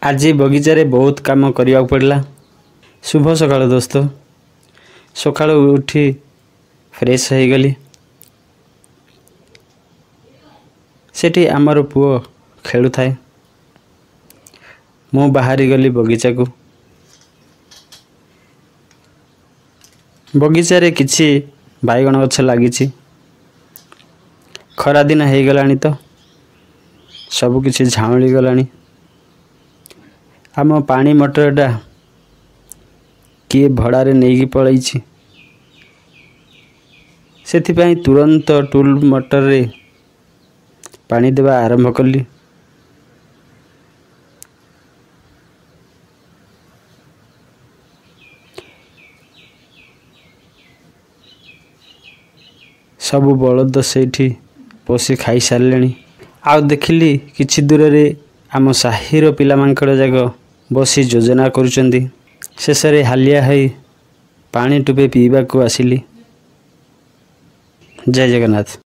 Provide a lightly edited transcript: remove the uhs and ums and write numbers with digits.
ଆଜି ବଗିଚାରେ ବହୁତ କାମ କରିବାକୁ ପଡ଼ିଲା। ଶୁଭ ସକାଳ ଦୋସ୍ତ। ସକାଳୁ ଉଠି ଫ୍ରେଶ୍ ହେଇଗଲି। ସେଠି ଆମର ପୁଅ ଖେଳୁଥାଏ। ମୁଁ ବାହାରି ଗଲି ବଗିଚାକୁ। ବଗିଚାରେ କିଛି ବାଇଗଣ ଗଛ ଲାଗିଛି। ଖରାଦିନ ହେଇଗଲାଣି ତ ସବୁକିଛି ଝାଉଁଳି ଗଲାଣି। ଆମ ପାଣି ମଟରଟା କିଏ ଭଡ଼ାରେ ନେଇକି ପଳେଇଛି, ସେଥିପାଇଁ ତୁରନ୍ତ ଟୁଲ୍ ମଟରରେ ପାଣି ଦେବା ଆରମ୍ଭ କଲି। ସବୁ ବଳଦ ସେଇଠି ପଶି ଖାଇସାରିଲେଣି। ଆଉ ଦେଖିଲି କିଛି ଦୂରରେ ଆମ ସାହିର ପିଲା ମାଙ୍କଡ଼ ଯାକ ବସି ଯୋଜନା କରୁଛନ୍ତି। ଶେଷରେ ହାଲିଆ ହୋଇ ପାଣି ଟୋପେ ପିଇବାକୁ ଆସିଲି। ଜୟ ଜଗନ୍ନାଥ।